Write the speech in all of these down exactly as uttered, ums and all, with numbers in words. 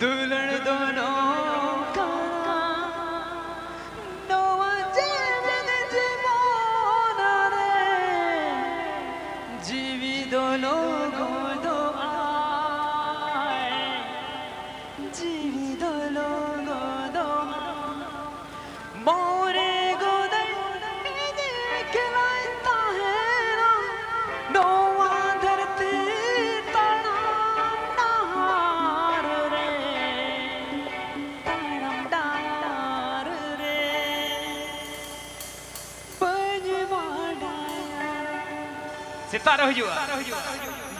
ᱫᱩᱞᱟᱹᱲ ᱫᱚ ᱱᱚᱝᱠᱟ, ᱱᱚᱣᱟ ᱡᱮᱣᱮᱫ ᱡᱤᱵᱚᱱ ᱨᱮ ᱡᱤᱣᱤ ᱫᱚ ᱞᱚᱜᱚᱫᱚᱜᱼᱟᱭ, ᱡᱤᱣᱤ ᱫᱚ ᱞᱚᱜᱚᱫᱚᱜᱼᱟᱭ᱾ ᱢᱚᱨᱮ ᱜᱚᱫᱟᱹᱧ ᱤᱧ ᱮᱠᱞᱟᱧ ᱛᱟᱦᱮᱱᱟ ᱱᱚᱣᱟ ᱫᱷᱟᱹᱨᱛᱤ ᱛᱟᱲᱟᱢ ᱰᱟᱦᱟᱨ ᱨᱮ, ᱛᱟᱲᱟᱢ ᱰᱟᱦᱟᱨ ᱨᱮ ᱵᱟᱹᱧ ᱵᱟᱰᱟᱭᱟ᱾ ᱥᱮᱛᱟᱜ ᱨᱮ ᱦᱩᱭᱩᱜᱼᱟ᱾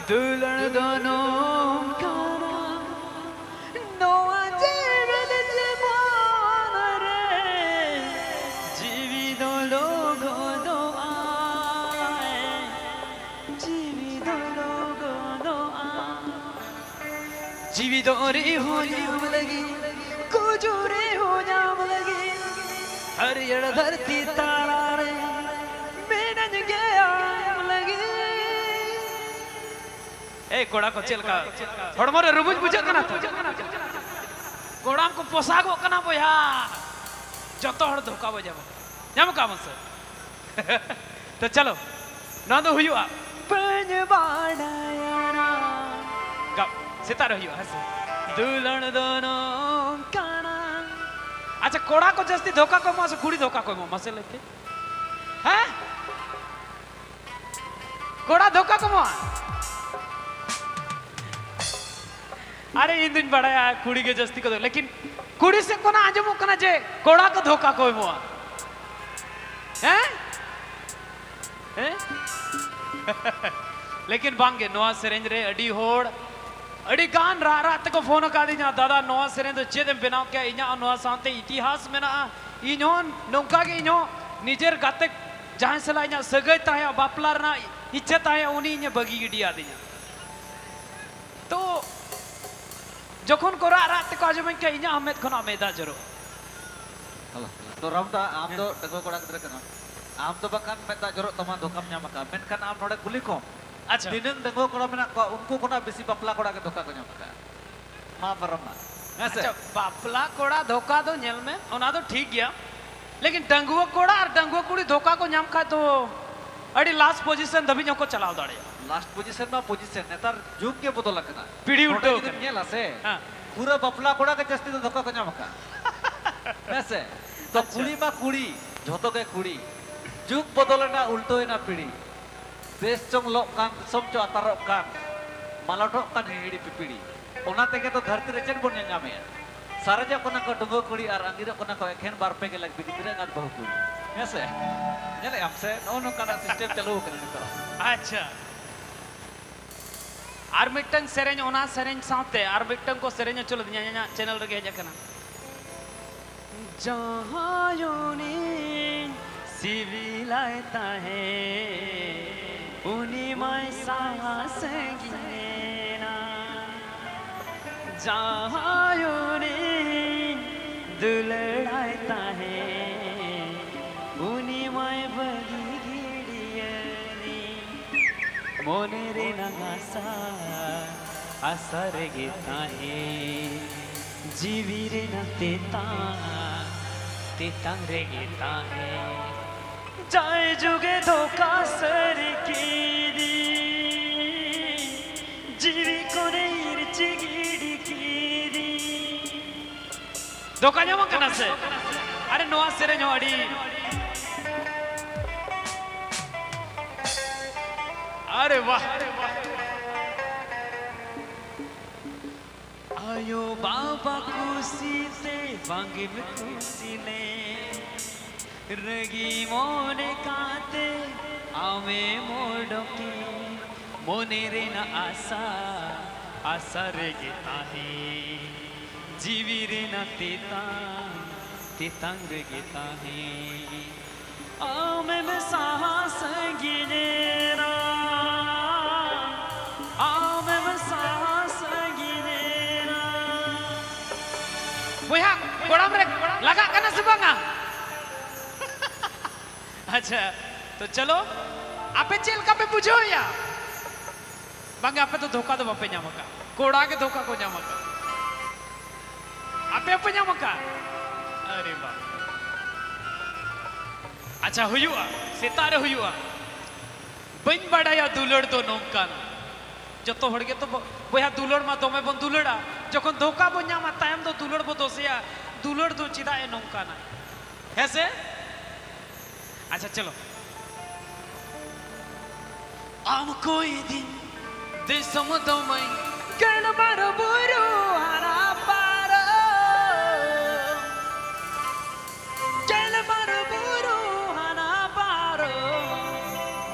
ᱫᱩᱞᱟᱹᱲ ᱫᱚ ᱱᱚᱝᱠᱟᱱᱟ, ᱱᱚᱣᱟ ᱡᱮᱣᱮᱫ ᱡᱤᱵᱚᱱ ᱨᱮ ᱡᱤᱣᱤ ᱫᱚ ᱞᱚᱜᱚᱫᱚᱜᱼᱟᱭ, ᱡᱤᱣᱤ ᱫᱚ ᱞᱚᱜᱚᱫᱚᱜᱼᱟ᱾ ᱡᱤᱣᱤ ᱫᱚ ᱨᱮᱦᱚᱸ ᱧᱟᱢ ᱞᱟᱹᱜᱤᱫ, ᱜᱩᱡᱩᱜ ᱨᱮᱦᱚᱸ ᱧᱟᱢ ᱞᱟᱹᱜᱤᱫ, ᱦᱟᱹᱨᱭᱟᱹᱲ ᱫᱷᱟᱹᱨᱛᱤ ᱛᱟᱞᱟᱨᱮ ᱢᱮᱱᱟᱹᱧ ᱜᱮᱭᱟ ᱟᱢ ᱞᱟᱹᱜᱤᱫ᱾ ᱮᱭ ᱠᱚᱲᱟ ᱠᱚ, ᱪᱮᱫ ᱞᱮᱠᱟ ᱦᱚᱲᱢᱚ ᱨᱮ ᱨᱩᱢᱩᱧ ᱵᱩᱡᱷᱟᱹᱜ ᱠᱟᱱᱟ ᱛᱚ? ᱠᱚᱲᱟᱢ ᱠᱚ ᱯᱚᱥᱟᱜᱚᱜ ᱠᱟᱱᱟ ᱵᱚᱭᱦᱟ, ᱡᱚᱛᱚ ᱦᱚᱲ ᱫᱷᱳᱠᱟ ᱵᱚ ᱧᱟᱢᱟ, ᱧᱟᱢ ᱠᱟᱜ ᱵᱚᱱ ᱥᱮ? ᱛᱚ ᱪᱚᱞᱚ, ᱱᱚᱣᱟ ᱫᱚ ᱦᱩᱭᱩᱜᱼᱟ᱾ ᱵᱟᱹᱧ ᱵᱟᱰᱟᱭᱟ ᱱᱟ᱾ ᱜᱟ-, ᱥᱮᱛᱟᱜ ᱨᱮ ᱦᱩᱭᱩᱜᱼᱟ, ᱦᱮᱸ ᱥᱮ? ᱫᱩᱞᱟᱹᱲ ᱫᱚ ᱱᱚᱝᱠᱟᱱᱟ᱾ ᱟᱪᱪᱷᱟ, ᱠᱚᱲᱟ ᱠᱚ ᱡᱟᱹᱥᱛᱤ ᱫᱷᱳᱠᱟ ᱠᱚ ᱮᱢᱚᱜᱼᱟ ᱥᱮ ᱠᱩᱲᱤ ᱫᱷᱳᱠᱟ ᱠᱚ ᱮᱢᱚᱜᱼᱟ? ᱢᱟᱥᱮ ᱞᱟᱹᱭ ᱯᱮ᱾ ᱦᱮᱸ? ᱠᱚᱲᱟ ᱫᱷᱳᱠᱟ ᱠᱚ ᱮᱢᱚᱜᱼᱟ? ᱟᱨᱮ, ᱤᱧ ᱫᱩᱧ ᱵᱟᱲᱟᱭᱟ ᱠᱩᱲᱤ ᱜᱮ ᱡᱟᱹᱥᱛᱤ ᱠᱚ ᱫᱷᱳᱠᱟ, ᱞᱮᱠᱤᱱ ᱠᱩᱲᱤ ᱥᱮᱫ ᱠᱷᱚᱱᱟᱜ ᱟᱸᱡᱚᱢᱚᱜ ᱠᱟᱱᱟ ᱡᱮ ᱠᱚᱲᱟ ᱠᱚ ᱫᱷᱳᱠᱟ ᱠᱚ ᱮᱢᱚᱜᱼᱟ᱾ ᱦᱮᱸ? ᱦᱮᱸ? ᱞᱮᱠᱤᱱ ᱵᱟᱝᱜᱮ, ᱱᱚᱣᱟ ᱥᱮᱨᱮᱧ ᱨᱮ ᱟᱹᱰᱤ ᱦᱚᱲ, ᱟᱹᱰᱤ ᱜᱟᱱ ᱨᱟᱜ ᱨᱟᱜ ᱛᱮᱠᱚ ᱯᱷᱳᱱ ᱟᱠᱟᱫᱤᱧᱟ, "ᱫᱟᱫᱟ, ᱱᱚᱣᱟ ᱥᱮᱨᱮᱧ ᱫᱚ ᱪᱮᱫ ᱮᱢ ᱵᱮᱱᱟᱣ ᱠᱮᱜᱼᱟ? ᱤᱧᱟᱹᱜ ᱦᱚᱸ ᱱᱚᱣᱟ ᱥᱟᱶᱛᱮ ᱤᱛᱤᱦᱟᱥ ᱢᱮᱱᱟᱜᱼᱟ, ᱤᱧ ᱦᱚᱸ ᱱᱚᱝᱠᱟ ᱜᱮ, ᱤᱧ ᱦᱚᱸ ᱱᱤᱡᱮᱨ ᱜᱟᱛᱮ ᱡᱟᱦᱟᱸᱭ ᱥᱟᱞᱟᱜ ᱤᱧᱟᱹᱜ ᱥᱟᱹᱜᱟᱹᱭ ᱛᱟᱦᱮᱸᱜᱼᱟ, ᱵᱟᱯᱞᱟ ᱨᱮᱱᱟᱜ ᱤᱪᱪᱷᱟᱹ ᱛᱟᱦᱮᱸᱜᱼᱟ, ᱩᱱᱤ ᱤᱧᱮ ᱵᱟᱹᱜᱤ ᱜᱤᱰᱤ ᱟᱹᱫᱤᱧᱟ᱾" ᱛᱚ ᱡᱚᱠᱷᱚᱱ ᱠᱚ ᱨᱟᱜ ᱨᱟᱜ ᱛᱮᱠᱚ ᱟᱸᱡᱚᱢᱟᱹᱧ ᱠᱷᱟᱱ, ᱤᱧᱟᱹᱜ ᱦᱚᱸ ᱢᱮᱫ ᱠᱷᱚᱱᱟᱜ ᱢᱮᱫ ᱫᱟᱜ ᱡᱚᱨᱚᱜᱼᱟ᱾ ᱦᱮᱞᱳ, ᱛᱚ ᱨᱟᱢᱫᱟ, ᱟᱢ ᱫᱚ ᱰᱟᱺᱜᱩᱣᱟᱹ ᱠᱚᱲᱟ ᱜᱤᱫᱽᱨᱟᱹ ᱠᱟᱱᱟᱢ, ᱟᱢ ᱫᱚ ᱵᱟᱠᱷᱟᱱ ᱢᱮᱫ ᱫᱟᱜ ᱡᱚᱨᱚᱜ ᱛᱟᱢᱟ, ᱫᱷᱳᱠᱟᱢ ᱧᱟᱢ ᱟᱠᱟᱫᱼᱟ᱾ ᱢᱮᱱᱠᱷᱟᱱ ᱟᱢ ᱱᱚᱰᱮ ᱠᱩᱞᱤ ᱠᱚᱢ, ᱟᱪᱪᱷᱟ᱾ ᱛᱤᱱᱟᱹᱝ ᱰᱟᱺᱜᱩᱣᱟᱹ ᱠᱚᱲᱟ ᱢᱮᱱᱟᱜ ᱠᱚᱣᱟ, ᱩᱱᱠᱩ ᱠᱷᱚᱱᱟᱜ ᱵᱮᱥᱤ ᱵᱟᱯᱞᱟ ᱠᱚᱲᱟ ᱜᱮ ᱫᱷᱳᱠᱟ ᱠᱚ ᱧᱟᱢ ᱟᱠᱟᱫᱼᱟ? ᱢᱟ ᱯᱟᱨᱚᱢ ᱢᱟ᱾ ᱦᱮᱸ ᱥᱮ? ᱟᱪᱪᱷᱟ, ᱵᱟᱯᱞᱟ ᱠᱚᱲᱟ ᱫᱷᱳᱠᱟ ᱫᱚ ᱧᱮᱞ ᱢᱮ, ᱚᱱᱟ ᱫᱚ ᱴᱷᱤᱠ ᱜᱮᱭᱟ, ᱞᱮᱠᱤᱱ ᱰᱟᱺᱜᱩᱣᱟᱹ ᱠᱚᱲᱟ ᱟᱨ ᱰᱟᱺᱜᱩᱣᱟᱹ ᱠᱩᱲᱤ ᱫᱷᱳᱠᱟ ᱠᱚ ᱧᱟᱢ ᱠᱷᱟᱡ ᱫᱚ ᱟᱹᱰᱤ ᱞᱟᱥᱴ ᱯᱚᱡᱤᱥᱚᱱ ᱫᱷᱟᱹᱵᱤᱡ ᱦᱚᱸᱠᱚ ᱪᱟᱞᱟᱣ ᱫᱟᱲᱮᱭᱟᱜᱼᱟ᱾ ᱞᱟᱥᱴ ᱯᱚᱡᱤᱥᱚᱱ ᱢᱟ ᱯᱚᱡᱤᱥᱚᱱ, ᱱᱮᱛᱟᱨ ᱡᱩᱜᱽ ᱜᱮ ᱵᱚᱫᱚᱞ ᱟᱠᱟᱱᱟ᱾ ᱯᱤᱲᱦᱤ ᱱᱚᱰᱮ ᱩᱞᱴᱟᱹᱣ ᱡᱩᱫᱤᱢ ᱟᱠᱟᱱᱟ᱾ ᱧᱮᱞᱟ ᱥᱮ, ᱦᱮᱸ᱾ ᱯᱩᱨᱟᱹ ᱵᱟᱯᱞᱟ ᱠᱚᱲᱟ ᱜᱮ ᱡᱟᱹᱥᱛᱤ ᱫᱚ ᱫᱷᱳᱠᱟ ᱠᱚ ᱧᱟᱢ ᱟᱠᱟᱫ᱾ ᱦᱮᱸ ᱥᱮ? ᱛᱚ ᱟᱪᱪᱷᱟ᱾ ᱠᱩᱲᱤ ᱢᱟ ᱠᱩᱲᱤ, ᱡᱷᱚᱛᱚ ᱜᱮ ᱠᱩᱲᱤ᱾ ᱡᱩᱜᱽ ᱵᱚᱫᱚᱞᱮᱱᱟ, ᱩᱞᱴᱟᱹᱣᱮᱱᱟ ᱯᱤᱲᱦᱤ᱾ ᱫᱮᱥ ᱪᱚᱝ ᱞᱚᱜ ᱠᱟᱱ, ᱫᱤᱥᱚᱢ ᱪᱚ ᱟᱛᱟᱨᱚᱜ ᱠᱟᱱ, ᱢᱟᱞᱚᱴᱚᱜ ᱠᱟᱱ ᱦᱤᱦᱤᱲᱤ ᱯᱤᱯᱤᱲᱤ᱾ ᱚᱱᱟ ᱛᱮᱜᱮ ᱛᱚ ᱫᱷᱟᱹᱨᱛᱤ ᱨᱮ ᱪᱮᱫ ᱵᱚᱱ ᱧᱮᱞ ᱧᱟᱢᱮᱜᱼᱟ? ᱥᱟᱨᱮᱡᱚᱜ ᱠᱟᱱᱟ ᱠᱚ ᱰᱩᱸᱜᱩᱣᱟᱹ ᱠᱩᱲᱤ ᱟᱨ ᱟᱸᱜᱤᱨᱚᱜ ᱠᱟᱱᱟ ᱠᱚ ᱮᱠᱷᱮᱱ ᱵᱟᱨ ᱯᱮ ᱜᱮᱞᱟᱡ ᱵᱤᱴᱤ ᱜᱤᱫᱽᱨᱟᱹ ᱮᱸᱜᱟᱛ ᱵᱟᱹᱦᱩ ᱠᱩᱲᱤ᱾ ᱦᱮᱸ ᱥᱮ? ᱧᱮᱞᱮᱜ ᱟᱢ ᱥᱮ? ᱱᱚᱜᱼᱚ ᱱᱚᱝᱠᱟᱱᱟᱜ ᱥᱤᱥᱴᱮᱢ ᱪᱟᱹᱞᱩ ᱟᱠᱟᱱᱟ ᱱᱤᱛᱚᱜ᱾ ᱟᱪᱪᱷᱟ᱾ ᱟᱨ ᱢᱤᱫᱴᱟᱝ ᱥᱮᱨᱮᱧ, ᱚᱱᱟ ᱥᱮᱨᱮᱧ ᱥᱟᱶᱛᱮ ᱟᱨ ᱢᱤᱫᱴᱟᱝ ᱠᱚ ᱥᱮᱨᱮᱧ ᱦᱚᱪᱚ ᱞᱮᱫᱤᱧᱟ, ᱤᱧᱟᱹᱜ ᱪᱮᱱᱮᱞ ᱨᱮᱜᱮ ᱦᱮᱡ ᱟᱠᱟᱱᱟ᱾ ᱡᱟᱦᱟᱸᱭ ᱩᱱᱤᱧ ᱥᱤᱵᱤᱞᱟᱭ ᱛᱟᱦᱮᱸ, ᱩᱱᱤ ᱢᱟᱭ ᱥᱟᱦᱟ ᱥᱟᱺᱜᱤᱧᱮᱱᱟ᱾ ᱡᱟᱦᱟᱸᱭ ᱩᱱᱤᱧ ᱫᱩᱞᱟᱹᱲᱟᱭ ᱛᱟᱦᱮᱸ, ᱩᱱᱤ ᱢᱟᱭ ᱵᱟᱹᱜᱤ ᱜᱤᱰᱤᱭᱟᱹᱫᱤᱧ᱾ ᱢᱚᱱᱮ ᱨᱮᱱᱟᱜ ᱟᱥᱟ, ᱟᱥᱟ ᱨᱮᱜᱮ ᱛᱟᱦᱮᱸ, ᱡᱤᱣᱤ ᱨᱮᱱᱟᱜ ᱛᱮᱛᱟᱝ, ᱛᱮᱛᱟᱝ ᱨᱮᱜᱮ ᱛᱟᱦᱮᱸ᱾ ᱡᱟᱭ ᱡᱩᱜᱮ ᱫᱷᱳᱠᱟ ᱥᱟᱹᱨᱤ ᱠᱤᱫᱤᱧ, ᱡᱤᱣᱤ ᱠᱚᱨᱮ ᱤᱨᱪᱤ ᱜᱤᱰᱤ ᱠᱤᱫᱤᱧ᱾ ᱫᱷᱳᱠᱟ ᱧᱟᱢᱚᱜ ᱠᱟᱱᱟ ᱥᱮ? ᱟᱨᱮ, ᱱᱚᱣᱟ ᱥᱮᱨᱮᱧ ᱦᱚᱸ ᱟᱹᱰᱤ, ᱟᱨᱮ ᱣᱟᱦ᱾ ᱟᱭᱳ ᱵᱟᱵᱟ ᱠᱩᱥᱤᱛᱮ ᱵᱟᱝᱜᱮᱢ ᱠᱩᱥᱤ ᱞᱮᱱ, ᱨᱟᱹᱜᱤ ᱢᱚᱱᱮ ᱠᱟᱛᱮ ᱟᱢᱮᱢ ᱚᱰᱚᱠᱮ, ᱢᱚᱱᱮ ᱨᱮᱱᱟᱜ ᱟᱥᱟ, ᱟᱥᱟ ᱨᱮᱜᱮ ᱛᱟᱦᱮᱸ, ᱡᱤᱣᱤ ᱨᱮᱱᱟᱜ ᱛᱮᱛᱟᱝ, ᱛᱮᱛᱟᱝ ᱨᱮᱜᱮ ᱛᱟᱦᱮᱸ᱾ ᱟᱢᱮᱢ ᱥᱟᱦᱟ ᱥᱟᱺᱜᱤᱧᱮᱱᱟ, ᱟᱢᱮᱢ ᱥᱟᱦᱟ ᱥᱟᱺᱜᱤᱧᱮᱱᱟ᱾ ᱵᱚᱭᱦᱟ, ᱠᱚᱲᱟᱢ ᱨᱮ ᱞᱟᱜᱟᱜ ᱠᱟᱱᱟ ᱥᱮ ᱵᱟᱝᱟ? ᱟᱪᱪᱷᱟ, ᱛᱚ ᱪᱚᱞᱚ, ᱟᱯᱮ ᱪᱮᱫ ᱞᱮᱠᱟ ᱯᱮ ᱵᱩᱡᱷᱟᱹᱣᱮᱜᱼᱟ? ᱵᱟᱝᱟ, ᱟᱯᱮ ᱫᱚ ᱫᱷᱳᱠᱟ ᱫᱚ ᱵᱟᱯᱮ ᱧᱟᱢ ᱟᱠᱟᱫ, ᱠᱚᱲᱟ ᱜᱮ ᱫᱷᱳᱠᱟ ᱠᱚ ᱧᱟᱢ ᱟᱠᱟᱫ᱾ ᱟᱯᱮ ᱯᱮ ᱧᱟᱢ ᱟᱠᱟᱫ? ᱟᱨᱮ ᱵᱟᱯ᱾ ᱟᱪᱪᱷᱟ, ᱦᱩᱭᱩᱜᱼᱟ, ᱥᱮᱛᱟᱜ ᱨᱮ ᱦᱩᱭᱩᱜᱼᱟ᱾ ᱵᱟᱹᱧ ᱵᱟᱰᱟᱭᱟ ᱫᱩᱞᱟᱹᱲ ᱫᱚ ᱱᱚᱝᱠᱟᱱ᱾ ᱡᱚᱛᱚ ᱦᱚᱲ ᱜᱮᱛᱚ ᱵᱚ-, ᱵᱚᱭᱦᱟ, ᱫᱩᱞᱟᱹᱲ ᱢᱟ ᱫᱚᱢᱮ ᱵᱚᱱ ᱫᱩᱞᱟᱹᱲᱟ᱾ ᱡᱚᱠᱷᱚᱱ ᱫᱷᱳᱠᱟ ᱵᱚᱱ ᱧᱟᱢᱟ, ᱛᱟᱭᱚᱢ ᱫᱚ ᱫᱩᱞᱟᱹᱲ ᱵᱚ ᱫᱳᱥᱮᱭᱟ, ᱫᱩᱞᱟᱹᱲ ᱫᱚ ᱪᱮᱫᱟᱜ ᱮ ᱱᱚᱝᱠᱟᱱᱟ? ᱦᱮᱸ ᱥᱮ? ᱟᱪᱪᱷᱟ, ᱪᱚᱞᱚ᱾ ᱟᱢ ᱠᱚᱭ ᱫᱤᱱ ᱫᱤᱥᱚᱢ ᱫᱚᱢᱮ ᱜᱮᱞᱵᱟᱨ ᱵᱩᱨᱩ ᱦᱟᱱᱟ ᱯᱟᱨᱚᱢ, ᱜᱮᱞᱵᱟᱨ ᱵᱩᱨᱩ ᱦᱟᱱᱟ ᱯᱟᱨᱚᱢ,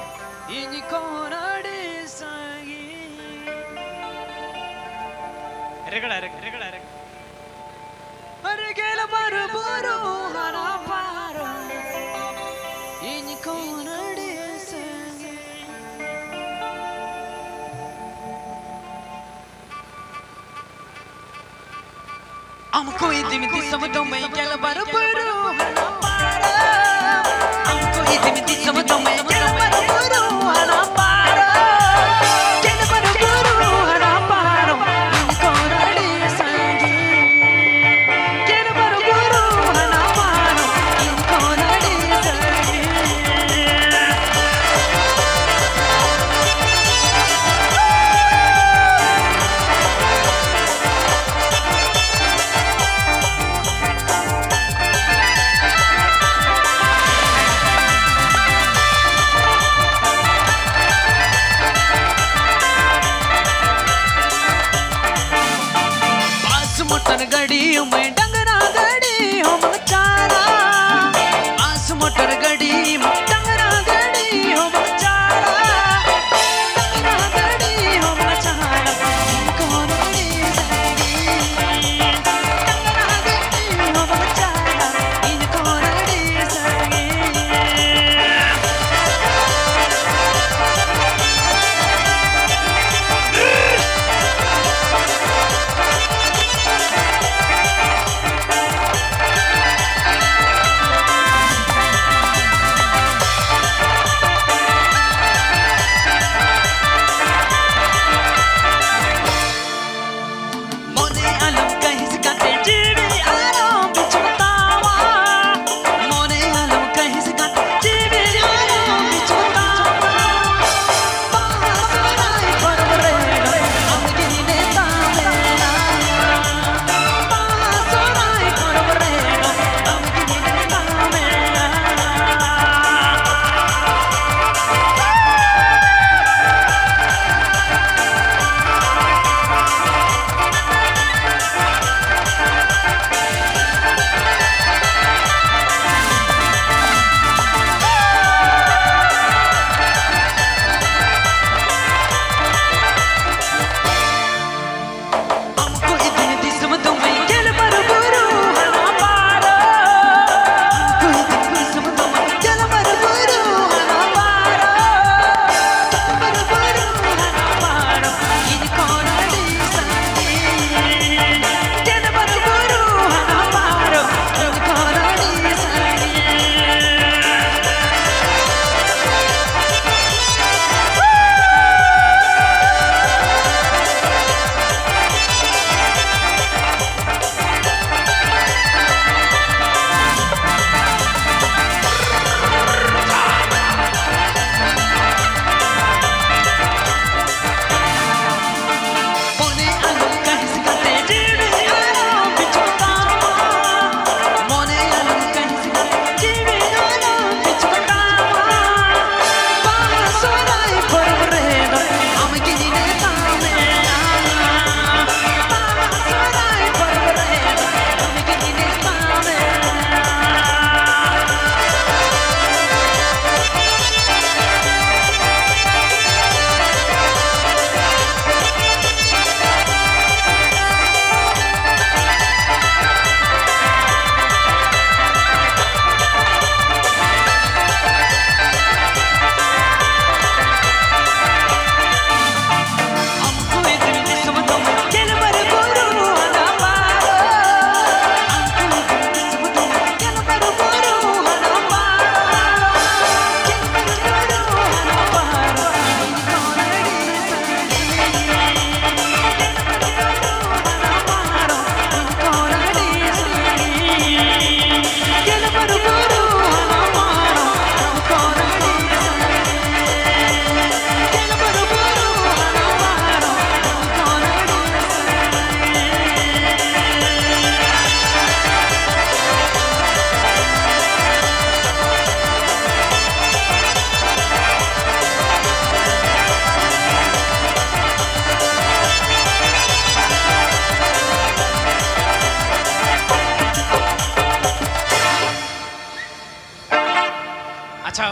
ᱤᱧ ᱠᱷᱚᱱ ᱟᱹᱰᱤ ᱥᱟᱺᱜᱤᱧ᱾ ᱨᱮᱜᱽᱲᱟ, ᱨᱮᱜᱽᱲᱟ, ᱨᱮᱜᱽᱲᱟ, ᱨᱮᱜᱽᱲᱟ᱾ ᱟᱨ ᱜᱮᱞᱵᱟᱨ ᱵᱩᱨᱩ ᱦᱟᱱᱟ ᱯᱟᱨᱚᱢ, ᱤᱧ ᱠᱷᱚᱱ ᱟᱹᱰᱤ ᱥᱟᱺᱜᱤᱧ᱾ ᱟᱢ ᱠᱚ ᱤᱫᱤᱢ ᱫᱤᱥᱚᱢ ᱫᱚᱢᱮ ᱜᱮᱞᱵᱟᱨ ᱵᱩᱨᱩ ᱦᱟᱱᱟ ᱯᱟᱨᱚᱢ᱾ ᱟᱢ ᱠᱚ ᱤᱫᱤᱢ ᱫᱤᱥᱚᱢ ᱫᱚᱢᱮ ᱜᱮᱞᱵᱟᱨ ᱵᱩᱨᱩ ᱦᱟᱱᱟ ᱯᱟᱨᱚᱢ᱾ ᱜᱮᱞᱵᱟᱨ ᱵᱩᱨᱩ ᱦᱟᱱᱟ ᱯᱟᱨᱚᱢ᱾ ᱤᱧ ᱠᱷᱚᱱ ᱟᱹᱰᱤ ᱥᱟᱺᱜᱤᱧ᱾ ᱜᱮᱞᱵᱟᱨ ᱵᱩᱨᱩ ᱦᱟᱱᱟ ᱯᱟᱨᱚᱢ᱾ ᱤᱧ ᱠᱷᱚᱱ ᱟᱹᱰᱤ ᱥᱟᱺᱜᱤᱧ᱾ ᱵᱟᱥ ᱢᱚᱴᱚᱨ ᱜᱟᱹᱰᱤ ᱢᱮ ᱰᱟᱝᱨᱟ ᱜᱟᱹᱰᱤ ᱦᱚᱸ ᱵᱟᱝ ᱪᱟᱞᱟᱜ᱾ ᱵᱟᱥ ᱢᱚᱴᱚᱨ ᱜᱟᱹᱰᱤ ᱢᱮ ᱰᱟᱝᱨᱟ ᱜᱟᱹᱰᱤ ᱦᱚᱸ ᱵᱟᱝ ᱪᱟᱞᱟᱜ᱾ ᱰᱟᱝᱨᱟ ᱜᱟᱹᱰᱤ ᱦᱚᱸ ᱵᱟᱝ ᱪᱟᱞᱟᱜ᱾ ᱤᱧ ᱠᱷᱚᱱ ᱟᱹᱰᱤ ᱥᱟᱺᱜᱤᱧ᱾ ᱰᱟᱝᱨᱟ ᱜᱟᱹᱰᱤ ᱦᱚᱸ ᱵᱟᱝ ᱪᱟᱞᱟᱜ᱾ ᱤᱧ ᱠᱷᱚᱱ ᱟᱹᱰᱤ ᱥᱟᱺᱜᱤᱧ᱾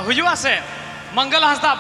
ᱦᱩᱭᱩᱜᱼᱟ ᱥᱮ? ᱢᱚᱝᱜᱚᱞ ᱦᱟᱸᱥᱫᱟ᱾